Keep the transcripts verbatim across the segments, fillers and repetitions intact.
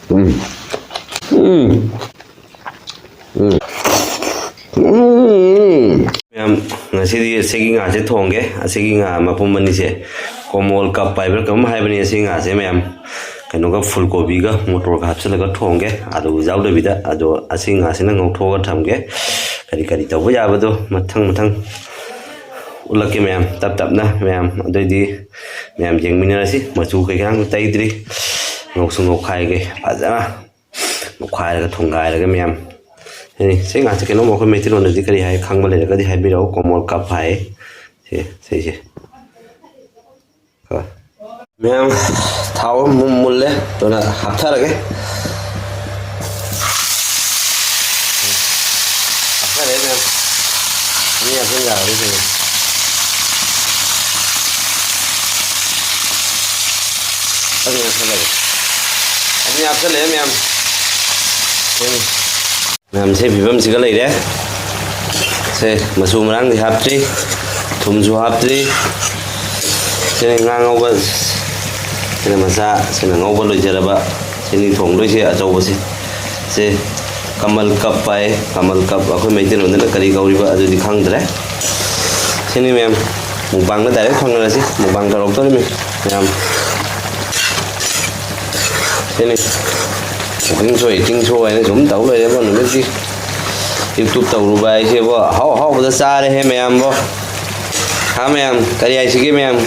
ꯎꯝ꯫ ꯎꯝ꯫ ꯎꯝ꯫ ꯎꯝ꯫ ꯃꯌꯥꯝ, ꯉꯁꯤꯗꯤ ꯑꯁꯤꯒꯤ ꯉꯥꯁꯦ ꯊꯣꯡꯒꯦ꯫ ꯑꯁꯤꯒꯤ ꯉꯥ ꯃꯄꯨꯝ ꯑꯅꯤꯁꯦ ꯀꯣꯃꯣꯜ ꯀꯞ ꯍꯥꯏꯕ꯭ꯔꯥ ꯀꯩꯅꯣꯝ ꯍꯥꯏꯕꯅꯤ꯫ ꯑꯁꯤ ꯉꯥꯁꯦ ꯃꯌꯥꯝ ꯀꯩꯅꯣꯒ, ꯐꯨꯜ ꯀꯣꯕꯤꯒ ꯃꯣꯇꯣꯔꯒ ꯍꯥꯞꯆꯤꯜꯂꯒ ꯊꯣꯡꯒꯦ, ꯑꯂꯨ ꯌꯥꯎꯗꯕꯤꯗ꯫ ꯑꯗꯣ ꯑꯁꯤ ꯉꯥꯁꯤꯅ ꯉꯧꯊꯣꯛꯑꯒ ꯊꯝꯒꯦ꯫ ꯀꯔꯤ ꯀꯔꯤ ꯇꯧꯕ ꯌꯥꯕꯗꯣ ꯃꯊꯪ ꯃꯊꯪ ꯎꯠꯂꯛꯀꯦ ꯃꯌꯥꯝ, ꯇꯞ ꯇꯞꯅ ꯃꯌꯥꯝ꯫ ꯑꯗꯨꯑꯣꯏꯗꯤ ꯃꯌꯥꯝ ꯌꯦꯡꯃꯤꯟꯅꯔꯁꯤ꯫ ꯃꯆꯨ ꯀꯩꯀꯥꯁꯨ ꯇꯩꯗ꯭ꯔꯤ, ꯉꯧꯁꯨ ꯉꯧꯈꯥꯏꯒꯦ ꯐꯖꯅ꯫ ꯅꯣꯛꯈꯥꯏꯔꯒ ꯊꯣꯡꯒꯥꯏꯔꯒ ꯃꯌꯥꯝ꯫ ꯁꯤꯅꯤ, ꯁꯤ ꯉꯥꯁꯦ ꯀꯩꯅꯣꯝ ꯑꯩꯈꯣꯏ ꯃꯩꯇꯩꯂꯣꯟꯗꯗꯤ ꯀꯔꯤ ꯍꯥꯏ ꯈꯪꯕ ꯂꯩꯔꯒꯗꯤ ꯍꯥꯏꯕꯤꯔꯛꯑꯣ꯫ ꯀꯣꯃꯣꯜ ꯀꯞ ꯍꯥꯏ꯫ ꯁꯦ, ꯁꯤꯁꯦ꯫ ꯀꯣ꯫ ꯃꯌꯥꯝ, ꯊꯥꯎ ꯑꯃꯨꯛ ꯃꯨꯜꯂꯦ, ꯑꯗꯨꯅ ꯍꯥꯞꯊꯔꯒꯦ꯫ ꯍꯥꯞꯊꯔꯦ ꯃꯌꯥꯝ꯫ ꯑꯅꯤ ꯍꯥꯞꯆꯤꯟ ꯌꯥꯔꯅꯤ ꯀꯩꯅꯣ꯫ ꯑꯅꯤ ꯍꯥꯞꯆꯤꯜꯂꯒꯦ꯫ ꯑꯅꯤ ꯍꯥꯞꯆꯤꯜꯂꯛꯑꯦ ꯃꯌꯥꯝ꯫ ꯎꯝ꯫ ꯃꯌꯥꯝ, ꯁꯤ ꯐꯤꯕꯝꯁꯤꯒ ꯂꯩꯔꯦ꯫ ꯁꯦ, ꯃꯆꯨ ꯃꯔꯥꯡꯗꯤ ꯍꯥꯞꯇ꯭ꯔꯤ, ꯊꯨꯝꯁꯨ ꯍꯥꯞꯇ꯭ꯔꯤ꯫ ꯁꯤꯅ ꯉꯥ ꯉꯧꯕ, ꯁꯤꯅ ꯃꯆꯥ, ꯁꯤꯅ ꯉꯧꯕ ꯂꯣꯏꯖꯔꯕ꯫ ꯁꯤꯅꯤ ꯊꯣꯡꯗꯣꯏꯁꯦ ꯑꯆꯧꯕꯁꯦ꯫ ꯁꯦ, ꯀꯃꯜ ꯀꯞ ꯍꯥꯏ꯫ ꯀꯃꯜ ꯀꯞ ꯑꯩꯈꯣꯏ ꯃꯩꯇꯩꯂꯣꯟꯗꯅ ꯀꯔꯤ ꯀꯧꯔꯤꯕ ꯑꯗꯨꯗꯤ ꯈꯪꯗ꯭ꯔꯦ꯫ ꯁꯤꯅꯤ ꯃꯌꯥꯝ, ꯃꯨꯛꯕꯥꯡꯗ direct ꯐꯪꯅꯔꯁꯤ꯫ ꯃꯨꯛꯕꯥꯡ ꯇꯧꯔꯛꯇꯣꯔꯤꯃꯤ ꯃꯌꯥꯝ꯫ ꯁꯤꯅꯤ꯫ Cooking show, eating show ꯍꯥꯏꯅ ꯁꯨꯝ ꯇꯧ ꯂꯩꯔꯦꯕꯣ ꯅꯨꯃꯤꯠꯀꯤ꯫ YouTube ꯇꯧꯔꯨꯕ ꯍꯥꯏꯁꯦꯕꯣ, ꯑꯍꯥꯎ ꯑꯍꯥꯎꯕꯗ ꯆꯥꯔꯦꯍꯦ ꯃꯌꯥꯝꯕꯣ꯫ ꯍꯥ ꯃꯌꯥꯝ, ꯀꯔꯤ ꯍꯥꯏꯁꯤꯒꯦ ꯃꯌꯥꯝ?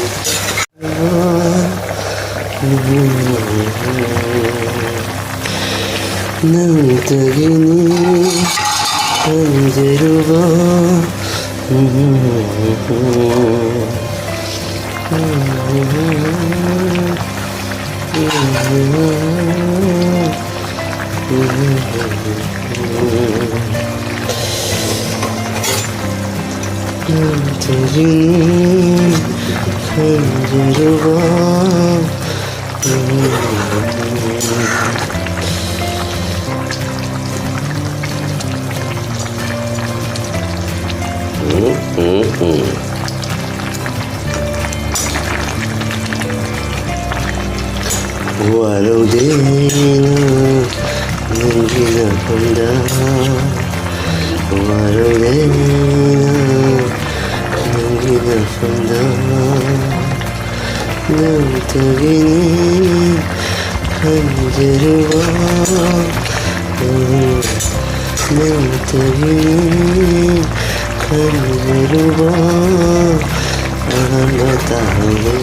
ꯅꯪꯇꯒꯤꯅꯤ ꯈꯟꯖꯔꯨꯕ꯫ ꯅꯪꯇꯒꯤꯅꯤ ꯈꯟꯖꯔꯨꯕ꯫ ꯋꯥꯔꯧꯗꯦꯅ ꯅꯪꯒꯤ ꯅꯐꯝꯗ, ꯋꯥꯔꯧꯗꯦꯅ ꯅꯪꯒꯤ ꯅꯐꯝꯗ, ꯅꯪꯇꯒꯤꯅꯤ ꯈꯟꯖꯔꯨꯕ, ꯅꯪꯇꯒꯤꯅꯤ ꯈꯟꯖꯔꯨꯕ, ꯑꯍꯥꯟꯕ ꯇꯥꯍꯧꯔꯦ꯫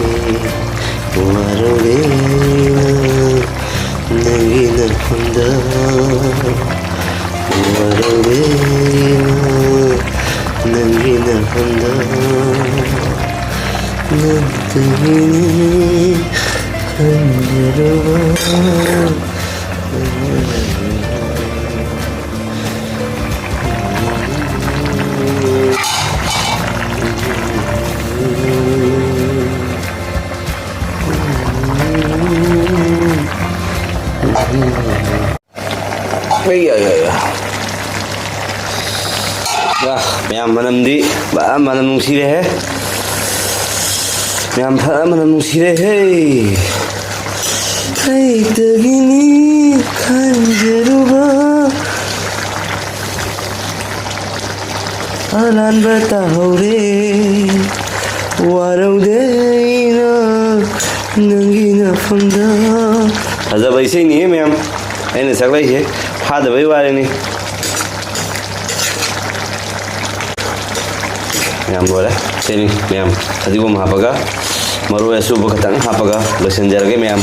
ꯋꯥꯔꯧꯔꯦꯅ ꯅꯪꯒꯤ ꯅꯐꯝꯗ, ꯋꯥꯔꯧꯔꯦꯅ ꯅꯪꯒꯤ ꯅꯐꯝꯗ, ꯅꯪꯇꯒꯤꯅꯤ ꯈꯟꯖꯔꯨꯕ꯫ ꯑꯩ, ꯑꯩ, ꯑꯩ, ꯑꯩ꯫ ꯑꯥ, ꯃꯌꯥꯝ, ꯃꯅꯝꯗꯤ ꯕꯥ, ꯃꯅꯝ ꯅꯨꯡꯁꯤꯔꯦꯍꯦ꯫ ꯃꯌꯥꯝ, ꯐꯖꯅ ꯃꯅꯝ ꯅꯨꯡꯁꯤꯔꯦꯍꯦ꯫ ꯀꯩꯗꯒꯤꯅꯤ ꯈꯟꯖꯔꯨꯕ ꯑꯔꯥꯟꯕ ꯇꯥꯍꯧꯔꯦ꯫ ꯋꯥꯔꯧꯗꯦ ꯑꯩꯅ ꯅꯪꯒꯤ ꯅꯐꯝꯗ꯫ ꯐꯖꯕ ꯏꯁꯩꯅꯤꯍꯦ ꯃꯌꯥꯝ, ꯑꯩꯅ ꯁꯛꯂꯛꯏꯁꯦ ꯐꯥꯗꯕꯩ ꯋꯥꯔꯤꯅꯤ꯫ ꯃꯌꯥꯝ ꯂꯣꯏꯔꯦ꯫ ꯁꯤꯅꯤ ꯃꯌꯥꯝ, ꯐꯗꯤꯒꯣꯝ ꯍꯥꯞꯄꯒ, ꯃꯔꯣꯏ ꯑꯁꯨꯕ ꯈꯛꯇꯪ ꯍꯥꯞꯄꯒ ꯂꯣꯏꯁꯤꯟꯖꯔꯒꯦ ꯃꯌꯥꯝ꯫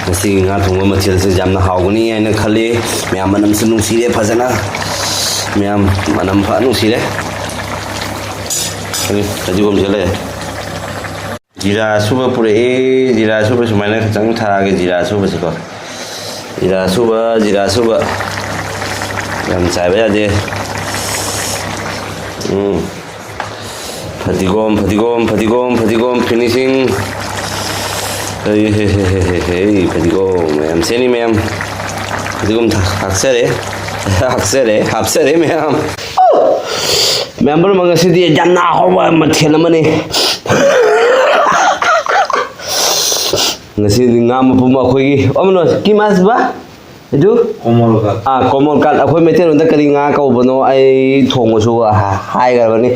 ꯉꯁꯤꯒꯤ ꯉꯥ ꯊꯣꯡꯕ ꯃꯊꯦꯜꯁꯦ ꯌꯥꯝꯅ ꯍꯥꯎꯒꯅꯤ ꯍꯥꯏꯅ ꯈꯜꯂꯤ꯫ ꯃꯌꯥꯝ, ꯃꯅꯝꯁꯨ ꯅꯨꯡꯁꯤꯔꯦ ꯐꯖꯅ꯫ ꯃꯌꯥꯝ, ꯃꯅꯝ ꯐꯖꯅ ꯅꯨꯡꯁꯤꯔꯦ꯫ ꯐꯗꯤꯒꯣꯝꯁꯦ ꯂꯩꯔꯦ꯫ ꯖꯤꯔꯥ ꯑꯁꯨꯕ ꯄꯨꯔꯛꯑꯦ꯫ ꯖꯤꯔꯥ ꯑꯁꯨꯕ ꯁꯨꯃꯥꯏꯅ ꯈꯤꯇꯪ ꯊꯥꯛꯑꯒꯦ, ꯖꯤꯔꯥ ꯑꯁꯨꯕꯁꯤꯀꯣ꯫ ꯖꯤꯔꯥ ꯑꯁꯨꯕ, ꯖꯤꯔꯥ ꯑꯁꯨꯕ꯫ ꯌꯥꯝ ꯆꯥꯏꯕ ꯌꯥꯗꯦ꯫ ꯎꯝ꯫ ꯐꯗꯤꯒꯣꯝ, ꯐꯗꯤꯒꯣꯝ, ꯐꯗꯤꯒꯣꯝ, ꯐꯗꯤꯒꯣꯝ finishing꯫ ꯍꯩ, ꯍꯩ, ꯍꯩ, ꯐꯗꯤꯒꯣꯝ ꯃꯌꯥꯝ ꯁꯦꯝꯃꯤ ꯃꯌꯥꯝ꯫ ꯐꯗꯤꯒꯣꯝ ꯊꯥ-, ꯊꯥꯛꯆꯔꯦ꯫ ꯊꯥꯛꯆꯔꯦ, ꯍꯥꯞꯆꯔꯦ ꯃꯌꯥꯝ꯫ ꯃꯌꯥꯝ ꯄꯨꯝꯅꯃꯛ, ꯉꯁꯤꯗꯤ ꯌꯥꯝꯅ ꯑꯍꯥꯎꯕ ꯃꯊꯦꯜ ꯑꯃꯅꯤ꯫ ꯉꯁꯤꯗꯤ ꯉꯥ ꯃꯄꯨꯝ ꯑꯩꯈꯣꯏꯒꯤ ꯑꯃꯅꯣ ꯀꯤꯃꯥꯁꯕ ꯑꯗꯨ ꯀꯣꯃꯣꯜꯒ ꯑꯥ ꯀꯣꯃꯣꯜ ꯀꯥꯠ ꯑꯩꯈꯣꯏ ꯃꯩꯇꯩꯂꯣꯟꯗ ꯀꯔꯤ ꯉꯥ ꯀꯧꯕꯅꯣ ꯑꯩ ꯊꯣꯡꯕꯁꯨ ꯍꯥꯏꯈ꯭ꯔꯕꯅꯤ꯫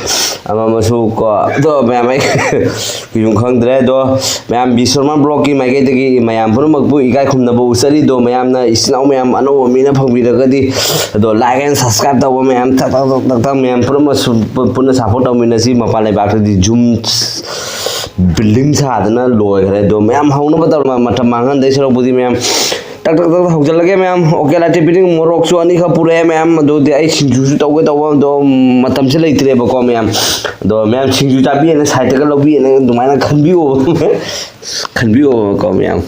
ꯑꯃ ꯑꯃꯁꯨ ꯀꯣ ꯑꯗꯣ ꯃꯌꯥꯝ ꯑꯩ ꯀꯩꯁꯨꯝ ꯈꯪꯗ꯭ꯔꯦ꯫ ꯑꯗꯣ ꯃꯌꯥꯝ ꯕꯤꯁ꯭ꯋꯔꯃ ꯕ꯭ꯂꯣꯛꯀꯤ ꯃꯥꯏꯀꯩꯗꯒꯤ ꯃꯌꯥꯝ ꯄꯨꯝꯅꯃꯛꯄꯨ ꯏꯀꯥꯏ ꯈꯨꯝꯅꯕ ꯎꯠꯆꯔꯤ꯫ ꯑꯗꯣ ꯃꯌꯥꯝꯅ ꯏꯆꯤꯟ ꯏꯅꯥꯎ ꯃꯌꯥꯝ ꯑꯅꯧꯕ ꯃꯤꯅ ꯐꯪꯕꯤꯔꯒꯗꯤ ꯑꯗꯣ like and subscribe ꯇꯧꯕ ꯃꯌꯥꯝ ꯊꯛ ꯊꯛ ꯊꯛ ꯊꯛ ꯊꯛ ꯃꯌꯥꯝ ꯄꯨꯝꯅꯃꯛꯁꯨ ꯄꯨꯟꯅ support ꯇꯧꯃꯤꯟꯅꯁꯤ꯫ ꯃꯄꯥꯟ ꯂꯩꯕꯥꯛꯇꯗꯤ ꯌꯨꯝ building ꯁꯥꯗꯅ ꯂꯣꯏꯈ꯭ꯔꯦ꯫ ꯑꯗꯣ ꯃꯌꯥꯝ ꯍꯧꯅꯕ ꯇꯧꯔ ꯃꯇꯝ ꯃꯥꯡꯍꯟꯗꯣꯏ ꯁꯔꯨꯛꯄꯨꯗꯤ ꯃꯌꯥꯝ ꯇꯛ ꯇꯛ ꯇꯛ ꯍꯧꯖꯤꯜꯂꯒꯦ ꯃꯌꯥꯝ꯫ ꯑꯣꯀꯦ ꯂꯥꯇꯦ ꯄꯤꯗꯤꯡ ꯃꯣꯔꯣꯛꯁꯨ ꯑꯅꯤꯈꯛ ꯄꯨꯔꯛꯑꯦ ꯃꯌꯥꯝ꯫ ꯑꯗꯨꯗꯤ ꯑꯩ ꯁꯤꯡꯖꯨꯁꯨ ꯇꯧꯒꯦ ꯇꯧꯕ ꯑꯗꯣ ꯃꯇꯝꯁꯦ ꯂꯩꯇ꯭ꯔꯦꯕꯀꯣ ꯃꯌꯥꯝ꯫ ꯑꯗꯣ ꯃꯌꯥꯝ ꯁꯤꯡꯖꯨ ꯆꯥꯕꯤꯌꯦꯅ ꯁꯥꯏꯠꯇꯒ ꯂꯧꯕꯤꯌꯦꯅ ꯑꯗꯨꯃꯥꯏꯅ ꯈꯟꯕꯤꯌꯣ꯫ ꯈꯟꯕꯤꯌꯣꯕꯀꯣ ꯃꯌꯥꯝ꯫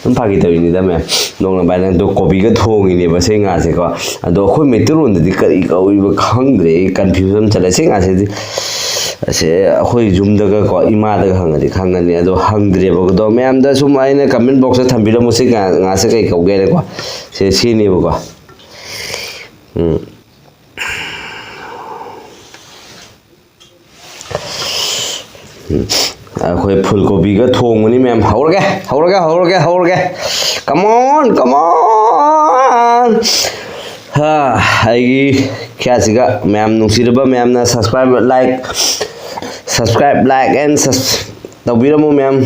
ꯑꯗꯨꯝ ꯐꯥꯒꯤ ꯇꯧꯔꯤꯅꯤꯗ ꯃꯌꯥꯝ꯫ ꯅꯣꯡꯅ ꯚꯥꯏ ꯅꯪꯗꯣ ꯀꯣꯕꯤꯒ ꯊꯣꯡꯉꯤꯅꯦꯕ ꯁꯤ ꯉꯥꯁꯦꯀꯣ꯫ ꯑꯗꯣ ꯑꯩꯈꯣꯏ ꯃꯩꯇꯩꯂꯣꯟꯗꯗꯤ ꯀꯔꯤ ꯀꯧꯏꯕ ꯈꯪꯗ꯭ꯔꯦ꯫ ꯑꯩ confusion ꯆꯠꯂꯦ ꯁꯤ ꯉꯥꯁꯤꯗꯤ꯫ ꯑꯁꯦ ꯑꯩꯈꯣꯏ ꯌꯨꯝꯗꯒ ꯀꯣ ꯏꯃꯥꯗꯒ ꯍꯪꯉꯗꯤ ꯈꯪꯒꯅꯤ꯫ ꯑꯗꯣ ꯍꯪꯗ꯭ꯔꯦꯕ꯫ ꯑꯗꯣ ꯃꯌꯥꯝꯗ ꯁꯨꯝ ꯑꯩꯅ comment boxꯇ ꯊꯝꯕꯤꯔꯝꯃꯨ ꯁꯤ ꯉꯥ ꯉꯥꯁꯦ ꯀꯩ ꯀꯧꯒꯦ ꯍꯥꯏꯅꯀꯣ꯫ ꯁꯦ ꯁꯤꯅꯦꯕꯀꯣ꯫ ꯎꯝ꯫ ꯎꯝ꯫ ꯑꯩꯈꯣꯏ ꯐꯨꯜ ꯀꯣꯕꯤꯒ ꯊꯣꯡꯕꯅꯤ ꯃꯌꯥꯝ꯫ ꯍꯧꯔꯒꯦ ꯍꯧꯔꯒꯦ ꯍꯧꯔꯒꯦ ꯍꯧꯔꯒꯦ꯫ Come on, come on. ꯍꯥ, ꯑꯩꯒꯤ ꯈ꯭ꯌꯥꯁꯤꯒ ꯃꯌꯥꯝ ꯅꯨꯡꯁꯤꯔꯕ ꯃꯌꯥꯝꯅ subscribe, like, subscribe, like and ꯁꯁ ꯇꯧꯕꯤꯔꯝꯃꯨ ꯃꯌꯥꯝ꯫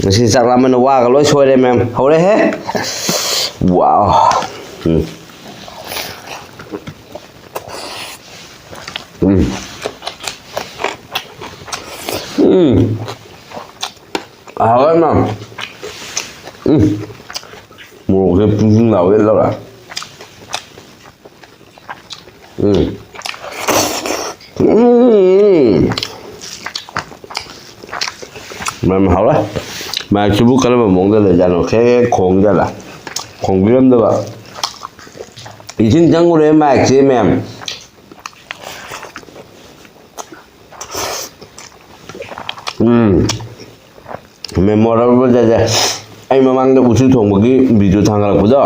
ꯉꯁꯤ ꯆꯥꯛ ꯂꯥꯝꯃꯟꯗ ꯋꯥꯒ ꯂꯣꯏ ꯁꯣꯏꯔꯦ ꯃꯌꯥꯝ꯫ ꯍꯧꯔꯦꯍꯦ꯫ Wow. ꯎꯝ꯫ ꯎꯝ꯫ ꯎꯝ꯫ ꯍꯥꯎꯋꯦ ꯃꯌꯥꯝ꯫ ꯎꯝ꯫ ꯃꯣꯔꯣꯛꯁꯦ ꯄꯨꯡ ꯄꯨꯡ ꯂꯥꯎꯒꯩ ꯂꯧꯔ꯫ ꯎꯝ꯫ ꯎꯝ꯫ ꯃꯌꯥꯝ ꯍꯥꯎꯔꯦ꯫ ꯃꯥꯏꯛꯁꯤꯕꯨ ꯀꯔꯝꯕ ꯃꯑꯣꯡꯗ ꯂꯩꯖꯥꯠꯅꯣ? ꯈꯦꯛ ꯈꯦꯛ ꯈꯣꯡꯖꯥꯠꯂ? ꯈꯣꯡꯕꯤꯔꯝꯗꯕ꯫ ꯏꯁꯤꯡ ꯆꯪꯉꯨꯔꯦ ꯃꯥꯏꯛꯁꯦ ꯃꯌꯥꯝ꯫ ꯎꯝ꯫ Memorable ꯖꯥꯠ ꯖꯥꯠ꯫ ꯑꯩ ꯃꯃꯥꯡꯗ ꯎꯇꯤ ꯊꯣꯡꯕꯒꯤ video ꯊꯥꯡꯒꯠꯂꯛꯄꯗꯣ,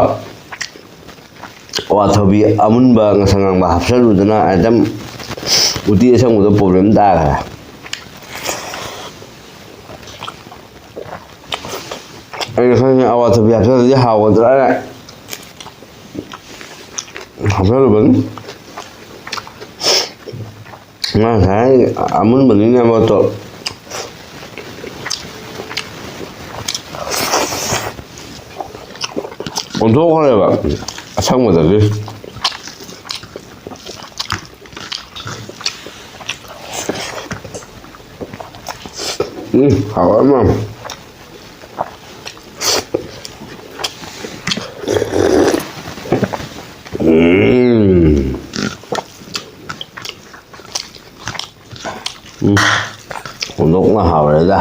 ꯑꯋꯥꯊꯕꯤ ꯑꯃꯨꯟꯕ ꯉꯁꯪ ꯉꯥꯡꯕ ꯍꯥꯞꯆꯜꯂꯨꯗꯅ item ꯎꯇꯤ ꯑꯁꯪꯕꯗꯣ problem ꯇꯥꯈ꯭ꯔꯦ꯫ ꯑꯩꯅ ꯈꯪꯉꯦ, ꯑꯋꯥꯊꯕꯤ ꯍꯥꯞꯆꯜꯂꯗꯤ ꯍꯥꯎꯒꯗ꯭ꯔꯥꯅ ꯍꯥꯞꯆꯜꯂꯨꯕꯅꯤ꯫ ꯉꯁꯥꯏ ꯑꯃꯨꯟꯕꯅꯤꯅ ꯃꯣꯠꯇꯣ ꯑꯣꯟꯊꯣꯛꯈ꯭ꯔꯦꯕ ꯑꯁꯪꯕꯗꯒꯤ꯫ ꯎꯝ, ꯍꯥꯎꯔꯝꯃꯦ꯫ ꯎꯝ꯫ ꯎꯝ꯫ ꯍꯨꯝꯗꯣꯛꯅ ꯍꯥꯎꯔꯦꯗ꯫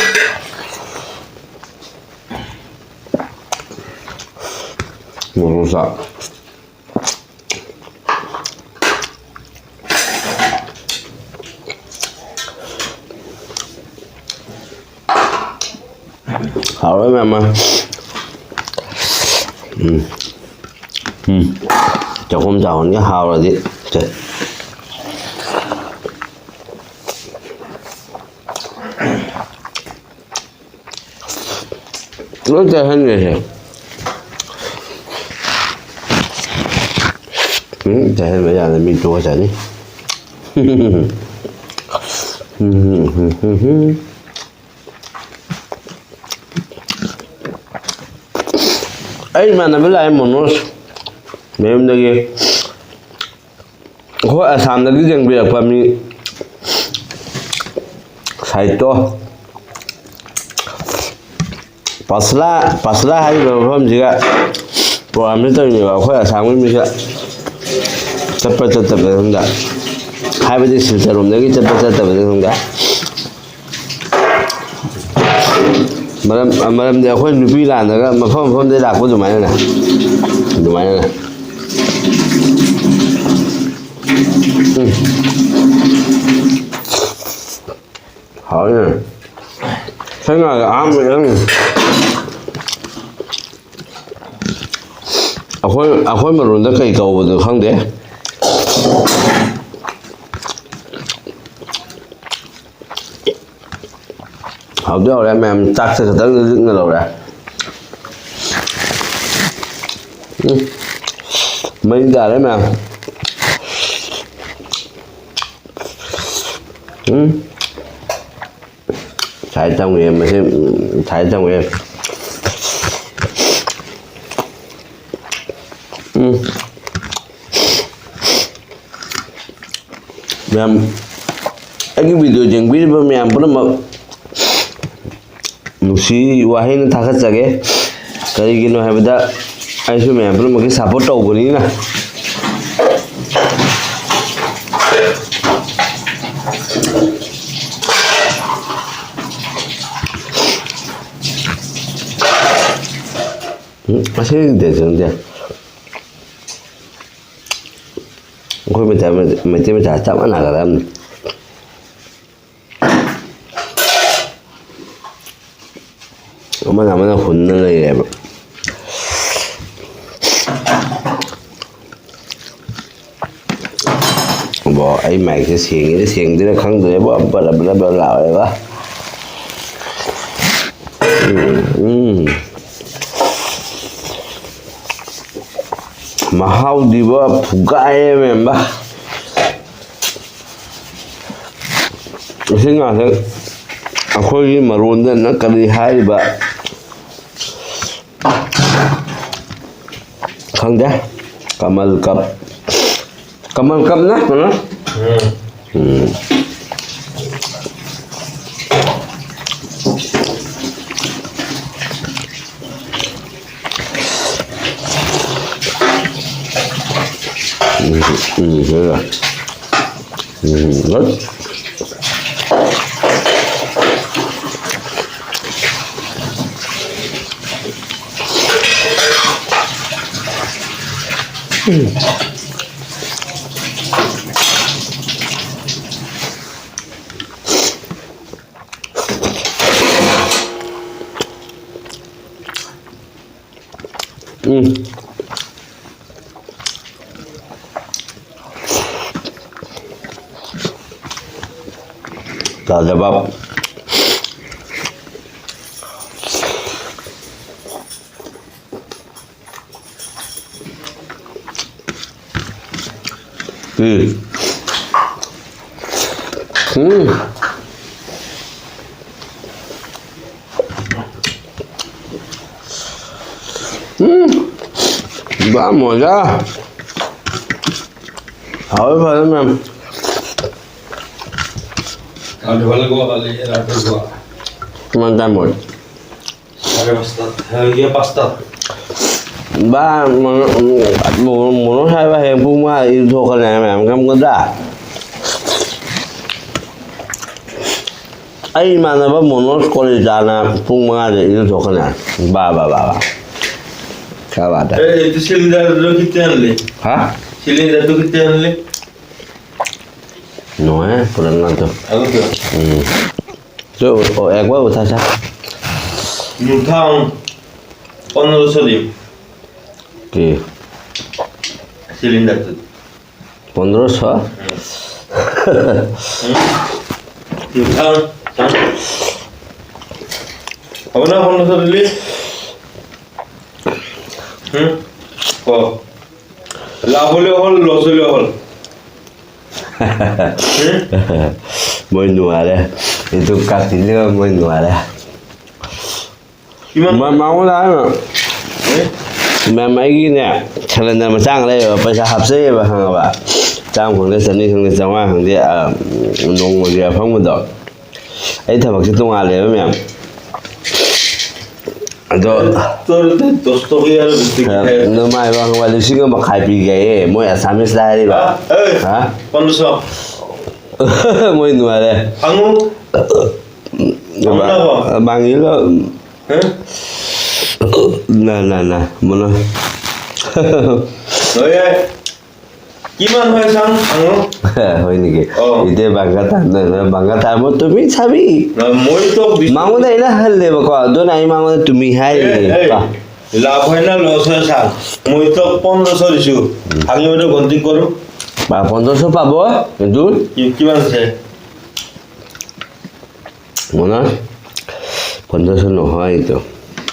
ꯃꯣꯔꯣꯛ ꯁꯥ-, ꯍꯥꯎꯔꯦ ꯃꯌꯥꯝ ꯑꯃ꯫ ꯎꯝ꯫ ꯎꯝ꯫ ꯆꯥꯛꯈꯨꯝ ꯆꯥꯎꯍꯟꯒꯦ ꯍꯥꯎꯔꯗꯤ꯫ ꯁꯦ꯫ ꯂꯣꯏ ꯆꯥꯍꯟꯒꯦꯁꯦ꯫ ꯎꯝ, ꯆꯥꯍꯟꯕ ꯌꯥꯗ ꯃꯤ ꯇꯣꯛꯑ ꯆꯥꯅꯤ꯫ ꯑꯩ ꯏꯃꯥꯟꯅꯕ ꯂꯥꯛꯑꯦ, ꯃꯣꯅꯣꯖ ꯃꯌꯨꯝꯗꯒꯤ꯫ ꯑꯩꯈꯣꯏ ꯑꯁꯥꯝꯗꯒꯤ ꯌꯦꯡꯕꯤꯔꯛꯄ ꯃꯤ ꯁꯥꯍꯤꯇ꯭ꯌ ꯄꯥꯁꯂꯥ, ꯄꯥꯁꯂꯥ ꯍꯥꯏꯔꯤꯕ ꯃꯐꯝꯁꯤꯒ ꯄ꯭ꯔꯣꯒ꯭ꯔꯥꯝꯁꯤ ꯇꯧꯔꯤꯅꯦꯕ꯫ ꯑꯩꯈꯣꯏ ꯑꯁꯥꯝꯒꯤ ꯃꯤꯁꯦ ꯆꯠꯄ ꯆꯠꯇꯕꯗ ꯈꯪꯗ, ꯍꯥꯏꯕꯗꯤ ꯁꯤꯜꯆꯔ ꯔꯣꯝꯗꯒꯤ ꯆꯠꯄ ꯆꯠꯇꯕꯗ ꯈꯪꯗ, ꯃꯔꯝ, ꯃꯔꯝꯗꯤ ꯑꯩꯈꯣꯏ ꯅꯨꯄꯤ ꯂꯥꯟꯗꯒ ꯃꯐꯝ ꯃꯐꯝꯗꯒꯤ ꯂꯥꯛꯄ ꯑꯗꯨꯃꯥꯏꯅꯅꯦ, ꯑꯗꯨꯃꯥꯏꯅꯅꯦ꯫ ꯎꯝ꯫ ꯍꯥꯎꯋꯤꯅꯦ꯫ ꯁꯦꯡꯅ ꯍꯥꯏꯔꯕꯗ ꯑꯍꯥꯟꯕꯗ ꯑꯩꯈꯣꯏ, ꯑꯩꯈꯣꯏ ꯃꯔꯣꯟꯗ ꯀꯩ ꯀꯧꯕꯅꯣ ꯈꯪꯗꯦ꯫ ꯍꯥꯎꯗꯤ ꯍꯥꯎꯔꯦ ꯃꯌꯥꯝ, ꯆꯥꯛꯁꯦ ꯈꯤꯇꯪ ꯂꯤꯛꯅ ꯂꯧꯔꯦ꯫ ꯎꯝ꯫ ꯃꯩ ꯇꯥꯔꯦ ꯃꯌꯥꯝ꯫ ꯎꯝ꯫ ꯁꯥꯏ ꯊꯝꯒꯦ ꯃꯁꯤ, ꯎꯝ, ꯁꯥꯏ ꯊꯝꯒꯦ꯫ ꯎꯝ꯫ ꯃꯌꯥꯝ, ꯑꯩꯒꯤ video ꯌꯦꯡꯕꯤꯔꯤꯕ ꯃꯌꯥꯝ ꯄꯨꯝꯅꯃꯛ ꯅꯨꯡꯁꯤ ꯋꯥꯍꯩꯅ ꯊꯥꯒꯠꯆꯒꯦ꯫ ꯀꯔꯤꯒꯤꯅꯣ ꯍꯥꯏꯕꯗ, ꯑꯩꯁꯨ ꯃꯌꯥꯝ ꯄꯨꯝꯅꯃꯛꯀꯤ support ꯇꯧꯕꯅꯤꯅ꯫ ꯎꯝ, ꯑꯁꯤꯗꯤ ꯆꯪꯗꯦ꯫ ꯑꯩꯈꯣꯏ ꯃꯩꯇꯩ, ꯃꯩꯇꯩ ꯃꯆꯥ ꯆꯞ ꯃꯥꯟꯅꯒꯗꯕꯅꯤ꯫ ꯑꯃꯅ ꯑꯃꯅ ꯍꯨꯟꯅ ꯂꯩꯔꯦꯕ꯫ ꯕꯣ, ꯑꯩ ꯃꯥꯏꯛꯁꯦ ꯁꯦꯡꯉꯤꯔ ꯁꯦꯡꯗ꯭ꯔꯤꯔ ꯈꯪꯗ꯭ꯔꯦꯕꯣ, ꯕꯔ ꯕꯔ ꯕꯔ ꯂꯥꯎꯔꯦꯕ꯫ ꯎꯝ, ꯎꯝ꯫ ꯃꯍꯥꯎꯗꯤꯕ ꯐꯨꯒꯥꯏꯌꯦ ꯃꯦꯝꯕ꯫ ꯑꯁꯤ ꯉꯥꯁꯦ ꯑꯩꯈꯣꯏꯒꯤ ꯃꯔꯣꯟꯗꯅ ꯀꯔꯤ ꯍꯥꯏꯔꯤꯕ? ꯈꯪꯗꯦ꯫ ꯀꯃꯜ ꯀꯞ꯫ ꯀꯃꯜ ꯀꯞꯅ? ꯀꯩꯅꯣ? ꯎꯝ꯫ ꯎꯝ꯫ ꯎꯝ, ꯎꯝ, ꯁꯤꯒ꯫ ꯎꯝ, ꯂꯣꯏ꯫ ꯎꯝ꯫ ꯎꯝ꯫ ꯇꯥꯖꯕ꯫ ꯎꯝ꯫ ꯎꯝ꯫ ꯎꯝ꯫ ꯕꯥ ꯃꯣꯖꯥ꯫ ꯍꯥꯎꯋꯦ ꯐꯖꯅ ꯃꯌꯥꯝ꯫ Kalu wala ko wala era ko. ꯃꯟ ꯇꯥꯃꯣꯏ꯫ Are basta. ꯍꯌꯦꯡ ꯄꯥꯁꯇꯥ꯫ ꯕꯥ, ꯃꯣ-, ꯃꯣ-, ꯃꯣꯅꯣ ꯁꯥꯍꯦꯕ ꯍꯌꯦꯡ ꯄꯨꯡ ꯃꯉꯥꯗ ꯏꯔꯨ ꯊꯣꯛꯀꯅꯤ ꯍꯥꯏ ꯃꯌꯥꯝ ꯈꯪꯒꯗ꯭ꯔꯥ? ꯑꯩ ꯏꯃꯥꯟꯅꯕ ꯃꯣꯅꯣꯁ ꯀꯣꯂꯤꯇꯥꯅ ꯄꯨꯡ ꯃꯉꯥꯗ ꯏꯔꯨ ꯊꯣꯛꯀꯅꯤ ꯍꯥꯏ꯫ ꯕꯥ, ꯕꯥ, ꯕꯥ, ꯕꯥ꯫ क्या बात है? ए, ये तो सिलेंडर तो कितने आनले? हाँ? सिलेंडर तो कितने आनले? नो है, पुराना तो। अगो तो। हम्म। तो, ओ, एक बार उठा सा। নুঠাং। পনেরোশো দিম। কি? সিলিন্ডার তো। পনেরোশো? হুম। নুঠাং। হ'ব না পনেরোশো দিলি? হুম? ক। লাভ হ'লেও হ'ল, লছ হ'লেও হ'ল। হুম? মই নোৱাৰে। এইটো কাটিলেও মই নোৱাৰে। কিমান? মই মাও নাই। হে? ꯃꯦꯝ, ꯑꯩꯒꯤꯅꯦ, ꯁꯦꯂꯦꯟꯗꯔ ꯃꯆꯥ ꯑꯃ ꯂꯩꯌꯦꯕ, ꯄꯩꯁꯥ ꯍꯥꯞꯆꯩꯌꯦꯕ, ꯈꯪꯉꯕ? ꯆꯥꯝꯃ ꯈꯪꯗꯦ, ꯆꯅꯤ ꯈꯪꯗꯦ, ꯆꯥꯝꯃꯉꯥ ꯈꯪꯗꯦ, ꯑ, ꯅꯣꯡꯃꯒꯤ ꯑꯐꯪꯕꯗꯣ꯫ ꯑꯩ ꯊꯕꯛꯁꯦ ꯇꯣꯉꯥꯜꯂꯦꯕ, ꯃꯦꯝ꯫ ꯑꯗꯣ ꯇꯣꯔꯗꯤ ꯗꯁ ꯇꯣꯀꯤ ꯑꯔ ꯕꯤꯁ ꯇꯣꯀꯤ ꯑ, ꯍꯥꯏ꯫ ꯅꯃꯥꯏ ꯃꯈꯣꯡ ꯂꯤꯁꯤꯡ ꯑꯃ ꯃꯈꯥꯏ ꯄꯤꯒꯦ ꯍꯥꯏꯌꯦ, ꯃꯣꯏ ꯑꯁꯥꯃꯤꯁꯇ ꯍꯥꯏꯔꯤꯕ꯫ ꯍꯥ? ꯑꯦ, ꯍꯥ? ꯄꯟꯗ꯭ꯔꯁꯣ꯫ ꯃꯣꯏ ꯅꯨꯡꯉꯥꯏꯔꯦ꯫ ꯍꯪꯉꯨ꯫ ꯍꯪꯉꯨ ꯅꯕꯣ꯫ ꯃꯥꯡꯉꯤꯔꯣ? ꯍꯥ? না, না, না, মনে হয়। ꯂꯣꯏꯔꯦ꯫ কিমান হয় চাওঁ, ꯍꯪꯉꯣ। হয় নেকি? অ। এতিয়া বাংকা টান নহয়, নহয়, বাংকা টান, মই তুমি চাবি। নহয়, মইতো বিশ মাঙুনে এনে হাল দেব ক, দোন আহি মাঙুনে তুমি হাই এ, দেব। এই, ক। লাভ হয় না লছ হয় চাওঁ। মইতো পোন্ধৰশ দিছোঁ। উম। ভাঙি মানে গন্তি কৰোঁ। বা পোন্ধৰশ পাব, এইটো। কি-, কিমান আছে? মনত? পোন্ধৰশ নহয় এইটো।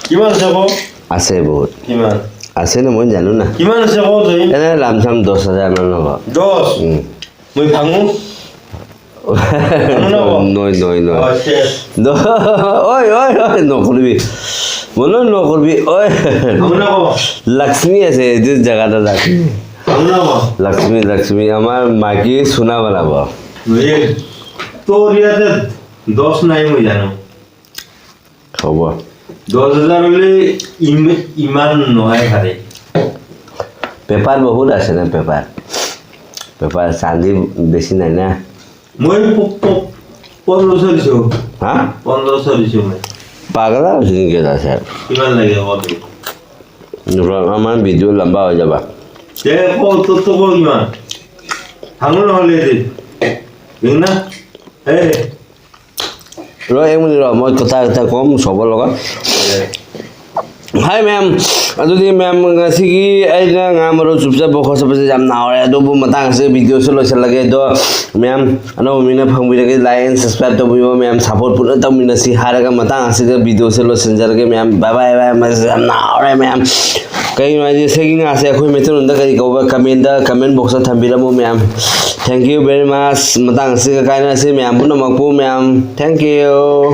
কিমান আছে কওক? আছে বহুত। কিমান? আছে নে মই জানো না। কিমান আছে কওঁ তুমি? এনে লামচাম দহ হাজাৰ মান হ'ব। দহ। উম। মই ভাঙো। ভাঙো না কওঁ? নহয়, নহয়, নহয়। অ, শেষ। দ- ঐ, ঐ, ঐ, নকৰিবি। মনো নকৰিবি। ঐ, ভাঙো না কওঁ? লক্ষ্মী আছে এইটো জেগাত, লক্ষ্মী। ভাঙো না কওঁ? লক্ষ্মী, লক্ষ্মী, আমাৰ মাইকী চুনা বনাব। বুজি? তোৰ ইয়াতে দহ নাই মই জানো। হ'ব। দহ হাজাৰ হ'লে ইম- ইমান নহয় ভালে। পেপাৰ বহুত আছে না, পেপাৰ। পেপাৰ চান্দি বেছি নাই না। মই প- প- পোন্ধৰশ দিছো। হা? পোন্ধৰশ দিছো মই। পাগলা হৈছে নেকি এটা ছাৰ? কিমান লাগে কবি? আমাৰ ভিডিঅ' লম্বা হৈ যাবা। দে কওঁ, তোৰ তো কওঁ কিমান? ভাঙো নহ'লে দে। দেখ না? এই। ৰ, এক মিনিট ৰ, মই কথা এটা ক'ম চবৰ লগত। হাই মেম, ꯑꯗꯨꯗꯤ ꯃꯦꯝ, ꯉꯁꯤꯒꯤ ꯑꯩꯅ ꯉꯥꯡꯕꯗꯣ ꯆꯨꯞꯆꯥꯞ ꯕꯣꯈꯣꯁ ꯌꯥꯝ ꯅꯥꯎꯔꯦ꯫ ꯑꯗꯨꯕꯨ ꯃꯇꯥꯡ ꯑꯁꯤ ꯚꯤꯗꯤꯑꯣꯁꯨ ꯂꯣꯏꯁꯤꯜꯂꯒꯦ꯫ ꯑꯗꯣ ꯃꯦꯝ, ꯑꯅꯧꯕ ꯃꯤꯅ ꯐꯪꯕꯤꯔꯒꯦ, ꯂꯥꯏꯛ ꯑꯦꯟ ꯁꯕꯁꯀ꯭ꯔꯥꯏꯕ ꯇꯧꯕꯤꯌꯣ ꯃꯦꯝ꯫ ꯁꯞꯄꯣꯔꯠ ꯄꯨꯟꯅ ꯇꯧꯃꯤꯟꯅꯁꯤ ꯍꯥꯏꯔꯒ ꯃꯇꯥꯡ ꯑꯁꯤꯗ ꯚꯤꯗꯤꯑꯣꯁꯦ ꯂꯣꯏꯁꯤꯟꯖꯔꯒꯦ ꯃꯦꯝ꯫ ꯕꯥꯏ ꯕꯥꯏ ꯕꯥꯏ ꯕꯥꯏ꯫ ꯌꯥꯝ ꯅꯥꯎꯔꯦ ꯃꯦꯝ꯫ ꯀꯩꯅꯣ ꯍꯥꯏꯗꯤ ꯁꯤꯒꯤ ꯉꯥꯁꯦ ꯑꯩꯈꯣꯏ ꯃꯩꯇꯩꯂꯣꯟꯗ ꯀꯔꯤ ꯀꯧꯕ? Command, comment ꯕꯣꯛꯁꯇ ꯊꯝꯕꯤꯔꯝꯃꯨ ma'am. Thank you very much꯫ ꯃꯇꯥꯡ ꯑꯁꯤꯒ ꯀꯥꯏꯅꯔꯁꯤ ꯃꯌꯥꯝ ꯄꯨꯝꯅꯃꯛꯄꯨ ꯃꯌꯥꯝ꯫ Thank you꯫